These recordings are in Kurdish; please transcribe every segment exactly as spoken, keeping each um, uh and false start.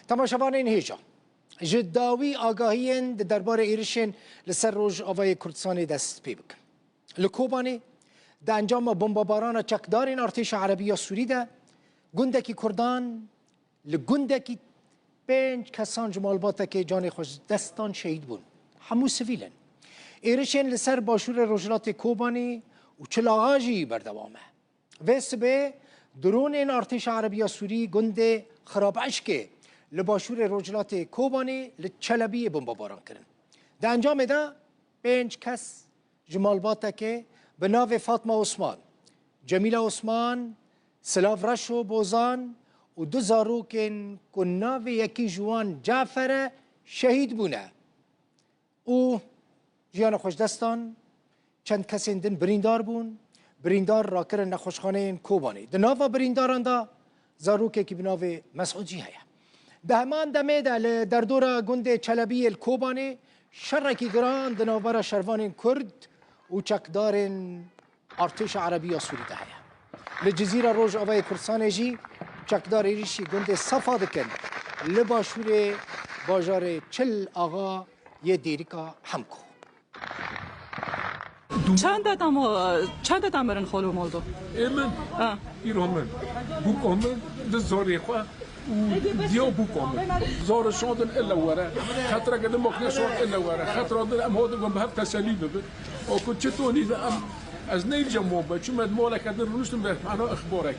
Temaşevanên hêja, ji dawî agahiyên di derbarê êrişên li ser Rojavayê Kurdistanê dest pê bikin. Li Kobanê di encama bombebarana çekdarên artêşa Erebî ya Sûrî de gundekî Kurdan li gundekî pênc kesan ji malbatekê canê xwe ji dest dan şehîd bûn. Hemû sivîl in. Êrişên li ser başûrê rojhilatê Kobanê û Çil Axa jî berdewam e. Vê sibê dronên artêşa Erebiya Sûrî gundê Xirabeşkê li başûrê rojhilatê Kobanê li Çelebiyê bombebaran kirin. Di encamê de pênc kes ji malbatekê bi navê Fatma Osman, Cemîla Osman, Silav Reşo Bozan û du zarokên ku navê yekî ji wan Cafer e, şehîd bûne û jiyana xwe ji dest dan. Çend kesên din birîndar bûn. Birîndar rakirin nexweşxaneyên Kobanê. Di nava birîndaran de zarokekî bi navê Mesûd jî heye. Di heman demê de li derdora gundê Çelebiyê li Kobanê şerekî giran di navbera şervanên Kurd û çekdarên artêşa Erebiya Sûrî de heye. Li Cizîra Rojavayê Kurdistanê jî çekdar êrişî gundê Sefa dikin li başûrê bajarê Çil Axa yê Dêrika Hemko. Çend deta mo-, çend deta mirin xolo moldo? Ê min, Ha. îro min, bûko min, di zorê xwe û diya bûko min. Zor şandin illa were. Xetreke din makine şand illa were. Xetra din em hodin gon bi hev teselî bibin. O ku çi tonî de em, ez neyce mo be. Çi me di moleke din rûniştim be. Ana ixborek.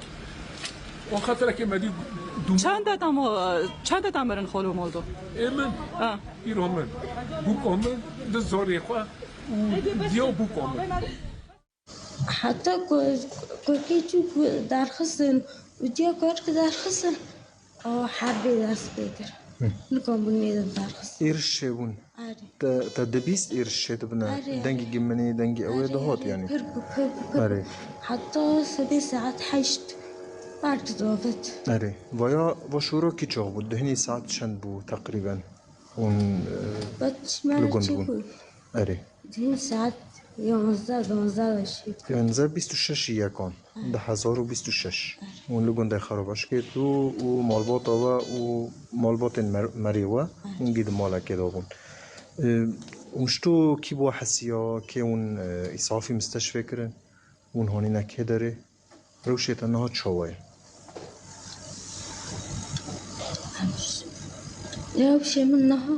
O xetreke me dî dûm. Çend deta mo-, çend deta mirin xolo moldo? Ê min, Ha. îro min, bûko min, di zorê xwe û diya bûko min. Heta ku, ku kê çû ku derxistin û diya ku her ku derxistin, ew herbê dest pê kir. Hı. Nikan bûn nêdin derxistin. Êriş çêbûn. Erê. Te, te dibîst êriş çêdibine. Erê, erê. Dengî giminî, dengî ew ê Erê, dihat erê, yanî. Pir bû, pir bû, pir bû. Erê. Heta sibê saet heşt. Ber didavêt. Erê. Vaya, va şûro kî çax bû? Duhinî saet çend bû teqrîben? Hûn, e, Bat li gund çi bûn? Bû? Erê. Duhîn saet yanzdeh, danzdeh de şî. Yanzdeh bîst û şeş yekan, Erê. du hezar û bîst û şeş. Erê. Hûn li gundê Xerobeşkê tu û malbata we û malbatên mer-, merê we, Erê. Hûn gî di malekê de bûn. E, hûn ji tu kî bo hesiya, kê hûn, e, îsafî misteşfê kirin? Hûn hanîne kê derê? Rewşê te niha çawa ye? Rewşê min niha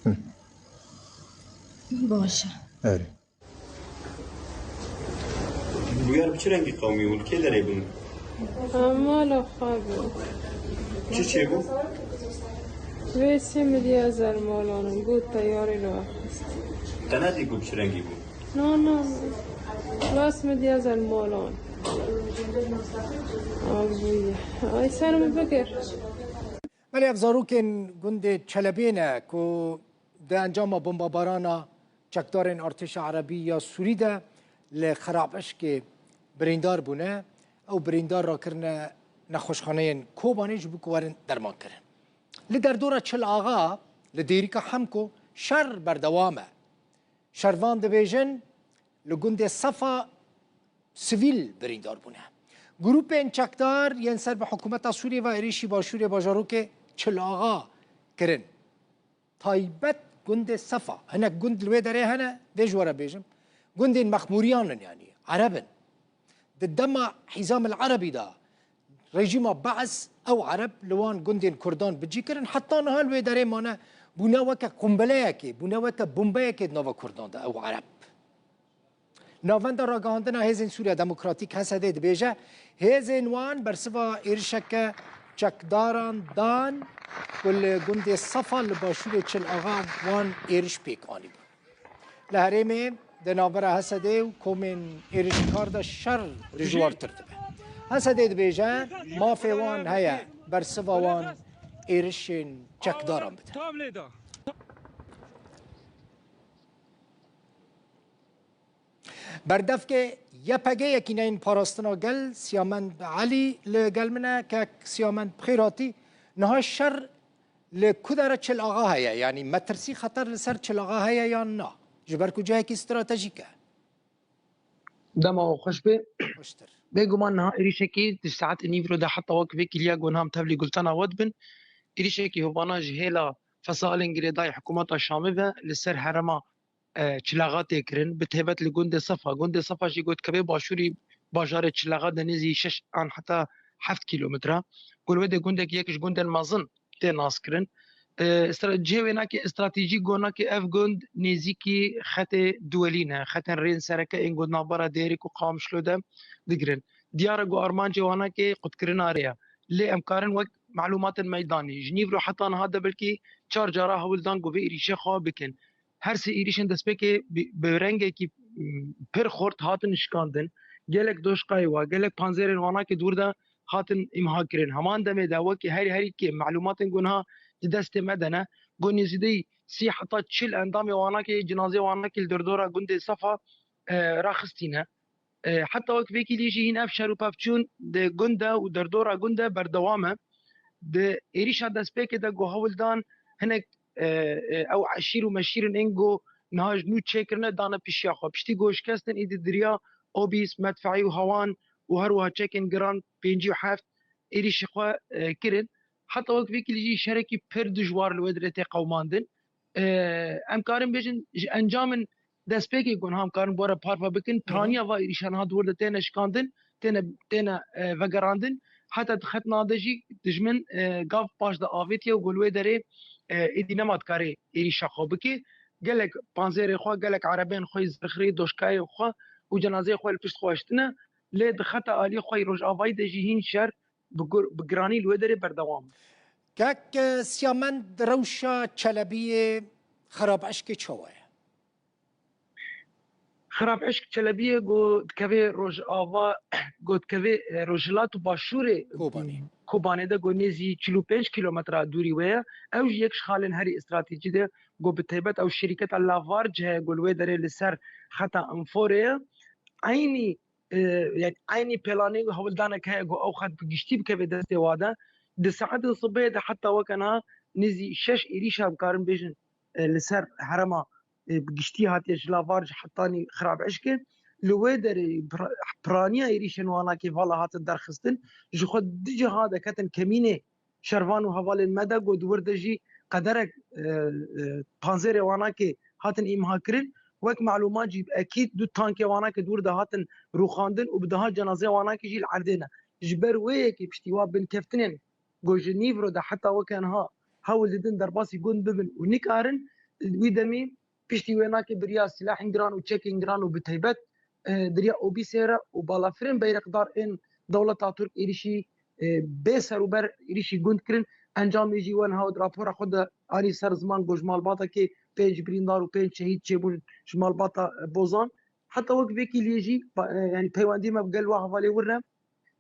Hı. Baş e. Erê. Bûyer bi çi rengî qewimî bûn? Kê derê bûn? Ha, mala xwe bû. Çi çêbû? Vê sê milyar zer malan in, bû teyarê li we xist. Te nedî ku bi çi rengî bû? Na, na, na. Rast mi diya zer molan. Abuye. Ay, ser mi bigir. Belê ev zarokên gundê Çelebê ne ku di encama bombabarana çekdarên artêşa Erebî ya Sûrî de li Xirabeşkê birîndar bûne. Ew birîndar rakirine nexweşxaneyên Kobanê ji bo ku werin dermankirin. Li derdora Çil Axa li Dêrika Hemko şer berdewam e. Şervan dibêjin, li gundê Sefa sivîl birîndar bûne. Grûpên çekdar yên ser bi hikûmeta Sûriyê ve êrîşî başûrê bajarokê Çil Axa kirin. Taybet gundê Sefa. Hinek gund li wê derê hene, vê ji we re bêjim. Gundên Mexmûriyan in, yanî Ereb in. Di dema Hîzam el Erebî de rejîma Bees ew Ereb li wan gundên Kurdan bi cî kirin, heta niha li wê derê mane, bûne weke qumbeleyekê, bûne weke bombeyekê di nava Kurdan de ew Ereb. Navenda Ragihandina Hêzên Sûriya Demokratîk, H S D, dibêje, hêzên wan bersiva êrişeke çekdaran dan ku li gundê Sefa li başûrê Çil Axa wan êriş pêk anîbû. Li herêmê di navbera H S D û komên êrişkar de şer dijwartir dibe. H S D dibêje, mafê wan heye bersiva wan êrişên çekdaran bide. Berdevkê Y P G, Yekîneyên Parastina Gel, Siyamend Elî li gel min e. Kek Siyamend, bi xêr hatî. Niha şer li ku dera Çil Axa heye? Yanî metirsî, xeter li ser Çil Axa heye yan na? Ji ber ku cihekî stratejîk e. Dema we xweş be. Xweştir. Bêguman niha êrîşekî di saetê nîvro de heta wek vê kiliya gonam tevlî gultena we dibin. êrîşekî hovana ji hêla Fesalên girêdayî hikûmeta Şamê ve li ser herêma, e, Çilaxa tê kirin, bi taybet li gundê Sefa. Gundê Sefa jî got kevê başûrî bajarê Çilaxa de nêzî şeş an heta heft kîlometre. Got wê de gundek yek ji gundên mezin tê naskirin. E, stra-, cihê wênakê stratejîk gonakê ev gund nêzîkî xetê duwelî ne, xetên rên sereke ên got navbera Dêrik û Qamişlo de digirin. Diyar e ku armancê wanakê qutkirina rê ye. Lê em karin wek malûmatên meydanî ji nîvro heta niha de belkî çar cara hewl dan ku vê êrîşê xwe bikin. Her sê êrîşên destpêkê bi, bi rengekî, m, pir xurt hatin şikandin. Gelek doşkayê wa, gelek panzerên wanakê dûr de hatin îmha kirin. Heman demê de wekî herî herî kêm malûmatên ku niha di destê me de ne, ku nêzîdeyî sî heta çil endamê wanakê, cinazê wanakê li derdora gundê Sefa, e, raxistîne. E, heta wek vêkî lî jî hîn ev şer û pevçûn di gund de û derdora gund de berdewam e. Di êrîşa destpêkê de ku hewl dan hinek, e, e, ew eşîr û meşîrin ên ku niha ji nû çêkirine dane pişiya xwe. Piştî ku şikestin êdî diriya obîs, medfeî û hewan û her wiha çekên giran pêncî û heft êrîşê xwe, e, kirin. Heta wek vêkî lî jî şerekî pir dijwar li wê derê tê qewimandin. E, em karin bêjin ji encamên destpêkê ku niha em karin bi we re parve bikin, Hı hı. piraniya va êrîşa niha di wir de têne şikandin, têne, têne, e, vegerandin. Heta di xetna de jî dijmin, e, gav paş de avêtiye û ku li wê derê, e, êdî nema dikarê êrîşa xwe bike. Gelek panzerê xwe, gelek erebeyên xwe yê zirxirê, doşkayê xwe û cenazeyê xwe li pişt xwe hiştine. Lê di xeta aliyê xwe yê rojavayî de jî hîn şer bi gur-, bi giranî li wê derê berdewam e. Kek, e, Siyamend, rewşa Çelebiyê Xirab Eşkê çawa ye? Xirab Eşk Çelebiyê ku dikeve Rojava, ku dikeve, e, Rojhilat û Başûrê Kobanê. Kobanê de ku nêzî çil û pênc kîlometre dûrî wê ye. Ew jî yek ji xalên herî stratejî de ku bi taybet ew şirketa Lavarc heye ku li wê derê li ser xeta Înforê ye. Eynî e, yani eynî planê û hewldanek heye ku ew xet bi giştî bikeve destê wa de. Di saetên sibê de heta weke niha nêzî şeş êrîşa, em karin bêjin, e, li ser herêma, e, bi giştî hatiye ji Lavarc hetanî Xirab Eşkê. Li wê derê pir-, piraniya êrîşên wanakê vala hatin derxistin. Ji xwe di ciha de ketin kemînê şervan û hevalên me de ku di wir de jî qederek, e, e, panzerê wanakê hatin îmha kirin. Wek malûmat jî bi ekîd du tankê wanakê di wir de hatin rûxandin û bi daha cenazê wanakê jî li erdê ne. Ji ber wê yekê piştî wa binkeftinên ku ji nîvro de heta weke niha hewl didin derbasî gund bibin û nikarin, wî demî piştî wênakê bi riya silahên giran û çekên giran û bi taybet, e, di riya obîsê re û balafirên beyreqdar ên dewleta Tirk êrîşî, e, bê serûber êrîşî gund kirin. Encamê jî wen hawt rapora xwe de anî ser ziman ku ji malbatekê pênc birîndar û pênc şehîd çêbûn ji malbata, e, Bozan. Heta wek vêkî lê jî, ba-, e, yani peywendî me bi gel wa hevalê wir ne.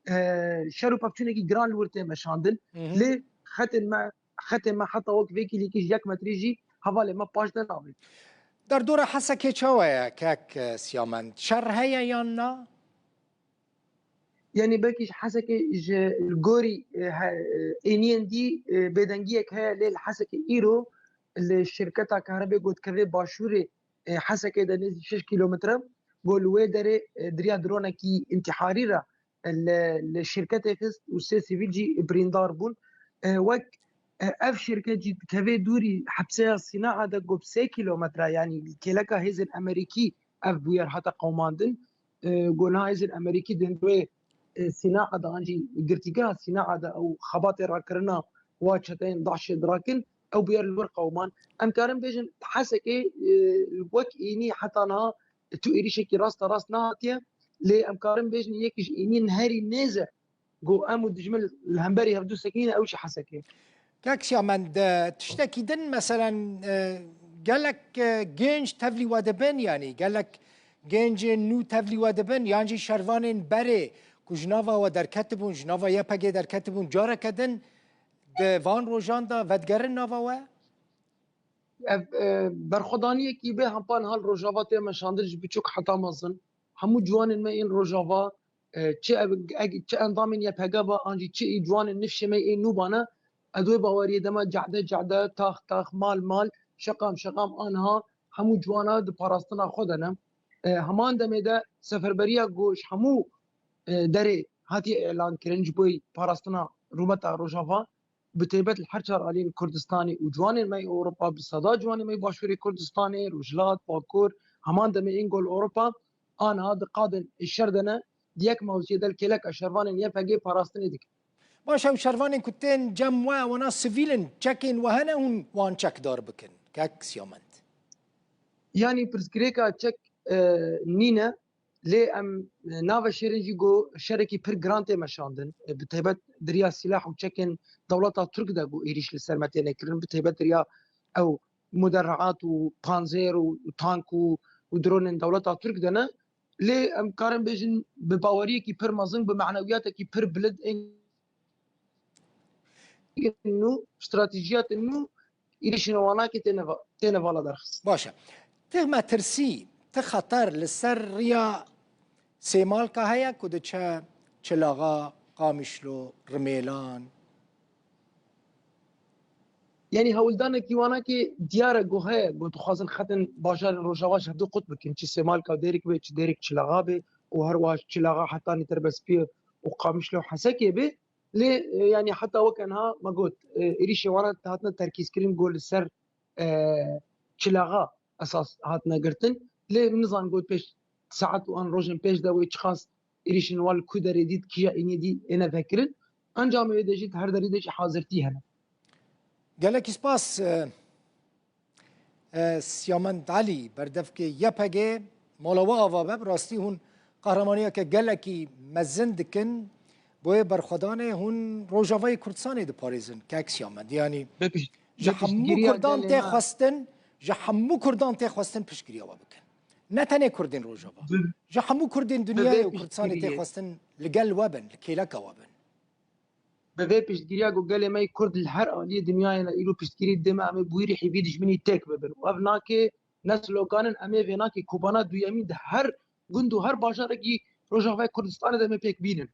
E, şer û pevçûnekî giran li wir tê meşandin. Hı hı. Lê xetên me, xetên me heta wek vêkî lîkî ji yek metrî jî hevalê me paş de navê. Derdora Hesekê çawa ye, kek, e, Siyamend? Şer heye yan na? Yani belkî ji Hesekê ji gorî, e, he, e, êniyên dî, e, bêdengiyek heye, lê li Hesekê îro li şirketa kahrebê gotkevê başûrê, e, Hesekê de nêzî şeş kîlometre, ku li wê derê, e, diriya dronekî întiharî re, e, li, li şirketê xist û sê sivîl jî birîndar bûn. E, wek, e, ev şirket jî dikeve dûrî hepseya Sînaa de ku bi sê kîlometre, yanî kêleka hêzên Amerîkî ev bûyer hate qewimandin. E, ku niha hêzên Amerîkî di hundirê, e, Sînaa de an jî girtîgeha Sînaa de ew xebatê rakirina wa çeteyên DAIŞê dirakin, ew bûyer li wir qewiman. Em karin bêjin Hesekê, e, wek ênî heta niha tu êrîşekî rasterast nehatiye, lê em karin bêjin yek ji êniyên herî nêz e ku em û dijmin li hemberî hevdû sekinîne, ew jî Hesekê. Kek Siyamend, e, tiştekî din, meselen, e, gelek, e, genc tevlî we dibin, yanî gelek gencên nû tevlî we dibin, yan jî şervanên berê ku ji nava we derketibûn, ji nava Y P G derketibûn, careke din di van rojan de vedigerin nava we? Ev, e, berxwedaniyekî bê hempa niha li Rojava tê meşandin ji biçûk heta mezin. Hemû ciwanên me ên Rojava, e, çi ev, eg-, çi endamên Y P G be, an jî çi ê ciwanên nifşê me ê nû bane, ez wê baweriyê de me cehde cehde, tax tax, mal mal, şeqam şeqam, aniha hemû ciwana di parastina xwe de ne. E, heman demê de seferberiya ku ji hemû, e, derê hatiye îlan kirin ji bo parastina rûmeta Rojava, bi taybet li her çar aliyên Kurdistanê û ciwanên me yê Ewropa, bi seda ciwanên me yê Başûrê Kurdistanê, Rojhilat, Bakur, heman demê ên gol Ewropa, aniha di qadên şer de ne, di yek mewziyê de li kêleka şervanên Y P G parastinê dikin. Baş, ew şervanên ku tên cem we, wana sivîl in, çekên we hene hûn wan çekdar bikin, kek Siyamend? Yanî pirsgirêka çek, e, nîne, lê em, e, nave şêrin jî ku şerekî pir giran tê meşandin. E, bi taybet di riya sîlah û çekên dewleta Tirk de ku êrîş li ser me têne kirin, bi taybet di riya ew muderreat û panzêr û, û tank û, û dronên dewleta Tirk de ne. Lê em karin bêjin bi baweriyekî pir mezin, bi manewiyatekî pir bilind ên nû, stratejiyatên nû êrîşên wanakê têne va-, têne vala derxist. Baş e. Ti metirsî, ti xeter li ser riya Sêmalka heye ku diçe Çilaxa, Qamişlo, Rimêlan? Yanî hewldanekî wanakê diyar e ku heye, ku dixwazin xetên bajarên Rojava ji hevdu qut bikin, çi Sêmalka û Dêrik be, çi Dêrik Çilaxa be û her wiha ji Çilaxa hetanî Terbespiyê û Qamişlo û Hesekê be. Lê, e, yanî heta weke niha me got, e, êrîşê wan hatine terkîzkirin ku li ser, e, Çilaxa esas hatine girtin. Lê min nizanin got pêş saet û an rojên pêş de wê çiqas êrîşên wan li ku derê dît, kîja înê dî êne vekirin. Anca me wê de jî di her derî de jî hazirtî hene. Gelekî spas, e, e, Siyamend Elî, berdevkê Y P G, mala we ava be, bi rastî hûn qehremaniyeke gelekî mezin dikin, bo yê berxwedanê hûn Rojavayê Kurdistanê diparêzin, kek Siyamend. Yanî Be pişt-, ji be hemû piştgiriya Kurdan gelê tê me. xwestin, ji hemû Kurdan tê xwestin piştgiriya we bikin. Ne tenê Kurdên Rojava. Bi-, Ji hemû Kurdên bi vê dinyayê û Kurdistanê tê piştgiriyê. xwestin li gel we bin, li kêleka we bin. Bi vê piştgiriya ku gelê me yê Kurd li her aliyê dinyayê ne îro piştgirî didê me, em ê bi wî rihî vî dijminî têk bibin. Û ev nake ne sloganin, em ê vê nake Kobana duyemîn di her gund û her bajarekî Rojavayê Kurdistanê de em ê pêk bînin.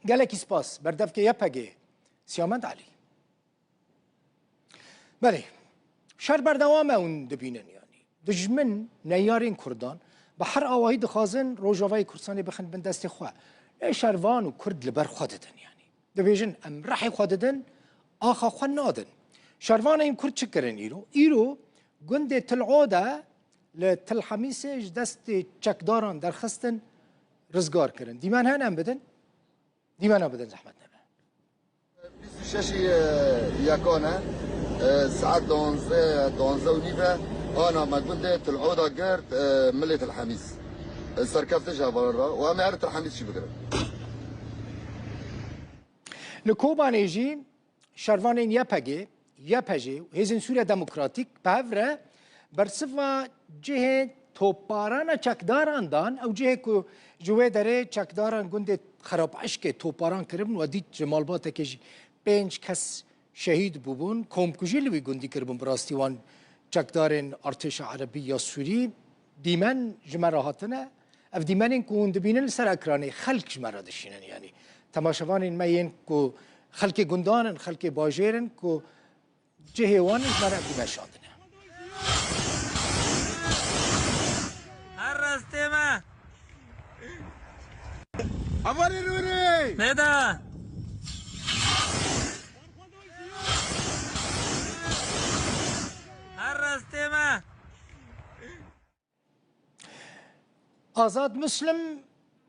Gelekî spas. Berdevkê Y P G, Siyamend Elî. Belê, şer berdewam e, hûn dibînin, yanî. Dijmin, neyarên Kurdan bi her awahî dixwazin Rojavayê Kurdistanê bixin bin destê xwe. Lê şervan û Kurd li ber xwe didin, yanî. Dibêjin, em rehê xwe didin, axa xwe nadin. Şervanên Kurd çi kirin îro? Îro gundê Til Ode li Til Hemîsê ji destê çekdaran derxistin, rizgar kirin. Dîmen hene em bidin? Dîmena bidin, zehmet nebe. Bîst û şeş, e, yekan e, e, saet duwazdeh, duwazdeh û nîv e, ana me gundê Til Oda girt, e, milê Til Hemîs. E, serkeftin ji hevalan re û em ê her Til Hemîs jî bigirin. Li Kobanê jî şervanên Y P G, Y P J û Hêzên Sûriya Demokratîk bi hev re bersiva cihê topbarana çekdaran dan, ew cihê ku ji wê derê çekdaran gundê Xerab Eşkê topbaran kiribûn, we dît ji malbatekê jî pênc kes şehîd bûbûn, komkujî li wî gundî kiribûn, bi rastî wan çekdarên artêşa erebî ya Sûrî dîmen ji me re hatine. Ev dîmenên ku hûn dibînin li ser ekranê, xelk ji me re dişînin, yanî temaşevanên me yên ku xelkê gundan in, xelkê bajêr in ku cihê wan ji me re dîmen şandine. Her rastê me. Avarê rûnê! Neda! Her rastê me. Azad Muslim,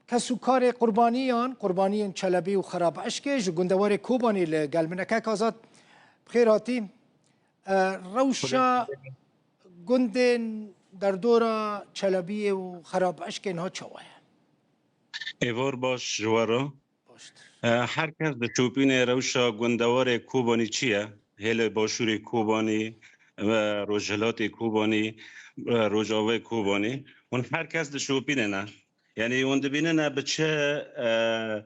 kesûkarê qurbaniyan, qurbaniyên Çelebî û Xerab Eşkê ji gundewarê Kobanî li gel min e. Kek Azad, bi xêr hatî. E, rewşa gundên derdora Çelebiyê û Xerab Eşkê niha çawa ye? Êvar baş ji we re. Baştir. E, her kes dişopîne rewşa gundewarê Kobanî çi ye? Hê li başûrê Kobanî, ve rojhilatê Kobanî, e, rojavayê Kobanî. Hûn her kes dişopîne ne. Yanî hûn dibînine bi çi, e,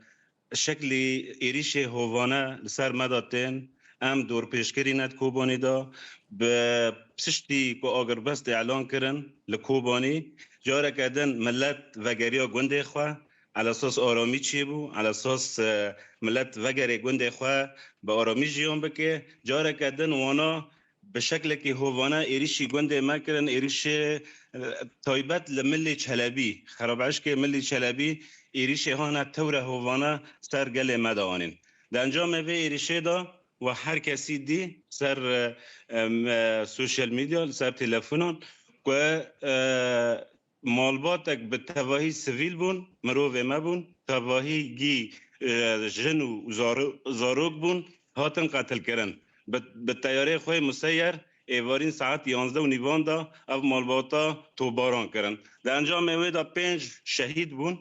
şeklî êrîşê hovane li ser me de tên. Em dorpêçkirî ne di Kobanî de. Bi piştî ku agirbestê elan kirin li Kobanî, careke din milet vegeriya gundê xwe, elesas aramî çêbû, elesas, e, milet vegerê gundê xwe bi aramî jiyan bike. Careke din wana bi şeklekî hovane êrîşî gundê me kirin, êrîşê, e, taybet li Milî Çelebî, Xerabişkê Milî Çelebî êrîşê hane tewre hovane ser gelê me de anîn. Di encamê vê êrîşê de we her kesî dî ser, e, em, e, sosyal medya, li ser telefonan ku, e, malbatek bi tevahî sivîl bûn, mirovê me bûn, tevahî gî, e, jin û zaro-, zarok bûn, hatin qetilkirin. Bi, bi teyarê xwe yê museyyer êvarîn saet yanzdeh û nîvan de ev malbata topbaran kirin. Di encamê wê de pênc şehîd bûn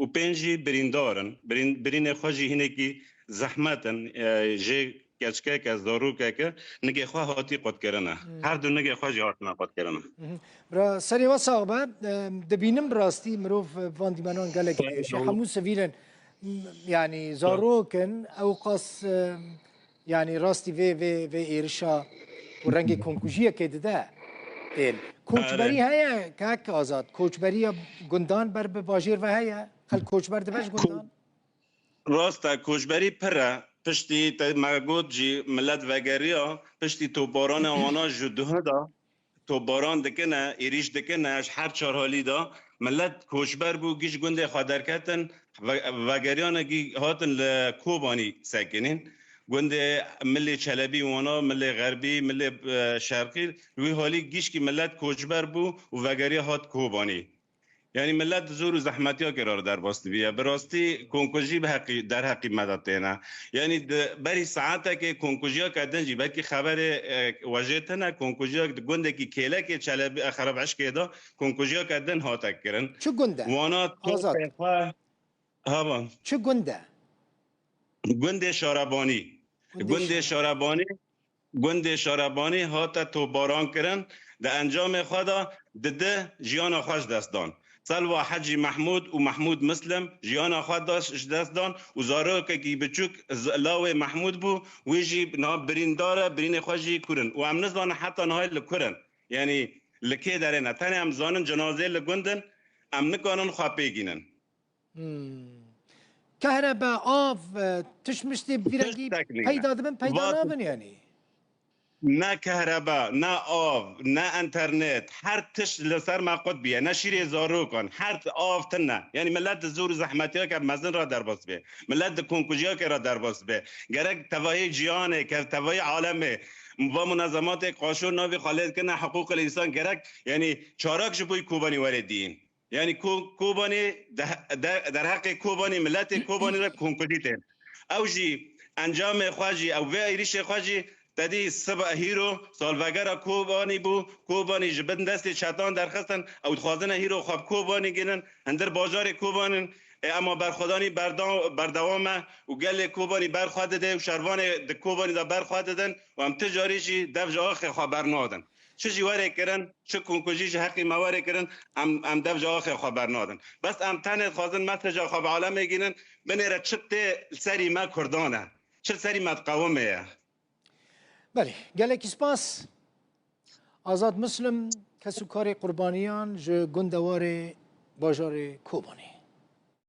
û pênc jî birîndar in. Birîn-, birînê xwe jî hinekî zehmet in, e, jê keçikeke, zarokeke, nigê xwe hatî qutkirine. Hmm. Her du nigê xwe jî hatine qutkirine. Mhm. Bira, serê we sax be. Em, dibînim bi rastî mirov, e, van dîmenan gelek Serê dibêje. Hemû sivîl in. M-, yanî zarok in, ew qas, e, yanî rastî vê, vê, vê êrişa û rengê komkujiyekê dide tên. Koçberî Erê. heye, kak Azad? Koçberiya gundan ber bi bajêr ve heye? Xelk koçber dibe ji Ko- gundan? Rast e, koçberî pir e. Piştî te me got jî, millet vegeriya, piştî topbarana wana ji duhe de topbaran dikine, êrîş dikine, ji her çar halî de millet koçber bû, giş gundê xwe derketin, ve-, vegeriyane gî hatin li Kobanî sekinîn. Gundê Milê Çelebî wana, Milê Xerbî, Milê, e, Şerqî, li wî halî gişkî millet koçber bû û vegeriya hat Kobanî. Yanî millet di zor û zehmetiyakê re derbas dibiye. Bi rastî komkujî bi heqî, derheqî me de têne. Yanî di berî saetekê komkujiyeke din jî, belkî xeberê, e, we jê tune, komkujiyak di gundekî kêlekê Çelebî, e, Xereb Eşkê de komkujiyeke din hate kirin. Çi gund e? Wana Azad. topê xwe, hava. Çi gund e? Gundê Şarebanî. Gundê Gundê Şare- Şarebanî, gundê Şarebanî hate topbaran kirin. Di encamê xwe de di di jiyana xwe ji dest dan. Selwa Hecî Mehmûd û Mehmûd Mislim jiyana xwe da ji dest dan û zarokekî biçûk z-, lawê Mehmûd bû, wî jî niha birîndar e, birînê xwe jî kûr in. Û em nizanin heta niha li kur in. Yanî li kê derê ne. Tenê em zanin cenazê li gund in, em nikanin xwe pê gînin. Hmm. Kehrebe, av, e, tişt miştê vî rengî Tiştek nîne. peyda dibin, peyda Vat- nabin yanî? Ne kehrebe, ne av, ne internet, her tişt li ser me qut bûye. Ne şîrê zarokan, her t-, av tune. Yanî millet di zor û zehmetiyeke mezin re derbas be. Millet di komkujiyakê re derbas be. Gerek tevahî cîhanê, ke tevahî alemê, va munezematê qaşo navê xwe lê dikine hiqûqil însan, gerek, yanî çarak ji bo Kobanî were dîn. Yanî Ko-, Kobanî de-, de-, derheqê Kobanî, miletê Kobanî re komkujî tên. Ew jî encamê xwe jî, ew vê êrîşê xwe jî te dî sibe hîro salvegera Kobanî bû. Kobanî ji bin destê çetan derxistin. Ew dixwazine hîro xwe bi Kobanî gînin. Hindir bajarê Kobanî, ê, ema berxwedanî berda-, berdewam e û gelê Kobanî berxwe dide û şervanê di Kobanî de berxwe didin û em ti carî jî dev ji axê xwe bernadin. Çi jî were kirin, çi komkujî ji heqî me were kirin, em, em dev ji axê xwe bernadin. Bes em tenê dixwazin meseja xwe bi alemê gînin, binêre çi tê li serî me Kurdan e, çi li serî me diqewimê ye. Belê, gelekî spas. Azad Muslim, kes û karê qurbaniyan ji gundewarê bajarê Kobanê.